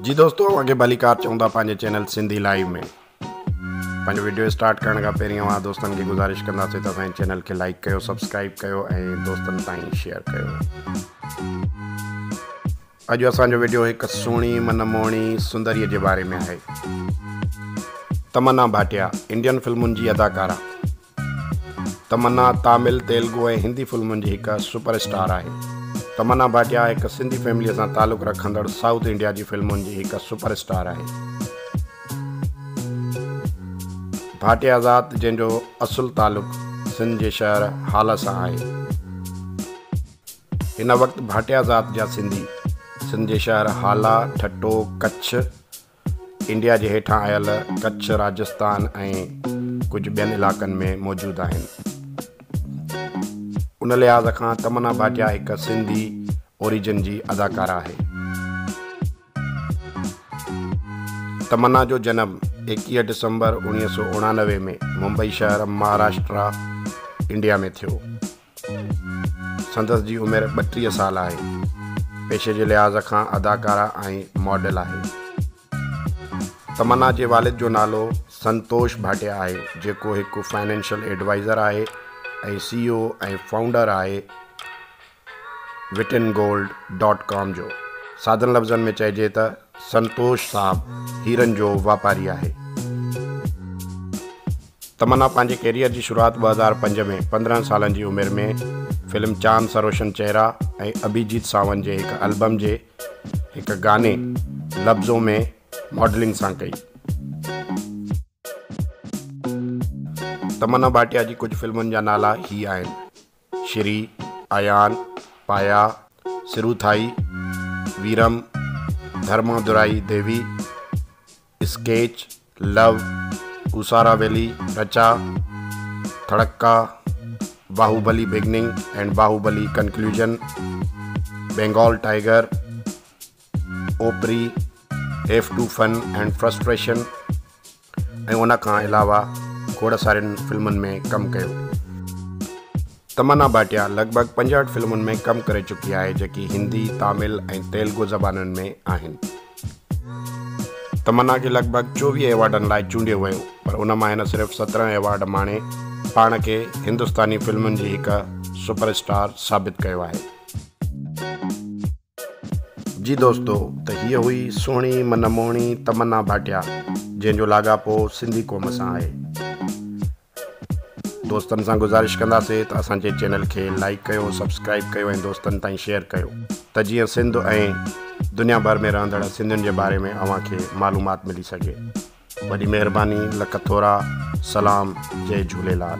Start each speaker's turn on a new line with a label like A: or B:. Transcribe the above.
A: جي دوستو اوهان کي ڀليڪار چئون ٿا پنهنجي چينل سنڌي لائيو ۾. پنهنجو وڊيو اسٽارٽ ڪرڻ کان پهرين اوهان دوستن کي گذارش ڪنداسين ته اسان جي چينل کي لائيڪ ڪيو سبسڪرائيب ڪيو ۽ دوستن تائين شيئر ڪيو. اڄ اسان جو وڊيو هڪ سهڻي من موهڻي سندريء جي باري ۾ آهي. تمنا ڀاٽيا انڊين فلمن جي اداڪارا. تمنا تامل، تيلگو ۽ هندي فلمن جي هڪ سپر اسٽار آهي. تمنا ڀاٽيا هڪ سنڌي فيمليء سان تعلق رکندڙ سائوٿ انڊيا جي فلمن جي هڪ سپر اسٽار آهي. ڀاٽيا ذات جنهن جو اصل تعلق سنڌ جي شهر هالا سان آهي. هن وقت ڀاٽيا ذات جا سنڌي سنڌ جي شهر هالا، ٺٽو، ڪڇ، انڊيا جي هيٺان آيل ڪڇ، راجستان ۽ ڪجهه ٻين علائقن ۾ موجود آهن. ان لحاظ کان تمنا ڀاٽيا هڪ سنڌي اوريجن جي اداڪاره آهي. تمنا جو جنم 21 ڊسمبر 1989 ۾ ممبئي شهر مهاراشٽرا، انڊيا ۾ ٿيو. سندس جي عمر 32 سال آهي. پيشي جي لحاظ کان اداڪاره ۽ ماڊل آهي. تمنا جي والد جو نالو سنتوش ڀاٽيا آهي جيڪو هڪ فنانشل ايڊوائيزر آهي ۽ سي او ۽ فائونڊر آهي وٽن گولڊ ڊاٽ ڪام جو. سادن لفظن ۾ چئجي ته سنتوش صاحب هيرن جو واپاري آهي. تمنا پنهنجي ڪيريئر جي شروعات 2005 ۾ 15 سالن جي عمر ۾ فلم چاند سا روشن چهرا ۽ اڀيجيت ساونت جي هڪ البم جي هڪ گاني لفظو ۾ ماڊلنگ سان ڪئي. تمنا ڀاٽيا جي ڪجهه فلمن جا نالا هي آهن، شري، ايان، پايا، سروٿائي، ويرم، ڌرما درائي ديوي، sketch, love, اوساراويلي، رچا، Thadakka, Baahubali beginning and Baahubali conclusion, Bengal tiger, Ooperi, F two fun and frustration ۽ ان کان علاوه کوڙ سارين فلمن ۾ ڪم ڪيو. تمنا ڀاٽيا لڳ ڀڳ 65 فلمن ۾ ڪم ڪري چڪي آهي جيڪي هندي، تامل ۽ تيلگو زبانن ۾ آهن. تمنا کي لڳ ڀڳ 24 ايوارڊن لاء چونڊيو ويو پر ان مان هن صرف 17 ايوارڊ ماڻي پاڻ کي هندستاني فلمن جي هڪ سپر اسٽار ثابت ڪيو آهي. جي دوستو ته هيء هئي سهڻي من موهڻي تمنا ڀاٽيا جنهن جو لاڳاپو سنڌي قوم سان آهي. دوستن سان گذارش ڪنداسي ته اسان جي چينل کي لائيڪ ڪيو سبسڪرائيب ڪيو ۽ دوستن تائين شيئر ڪيو ته جيئن سنڌ ۽ دنيا ڀر ۾ رهندڙ سنڌين جي باري ۾ اوهان کي معلومات ملي سگهي. وڏي مهرباني لک ٿورا سلام جئي جهوليلال.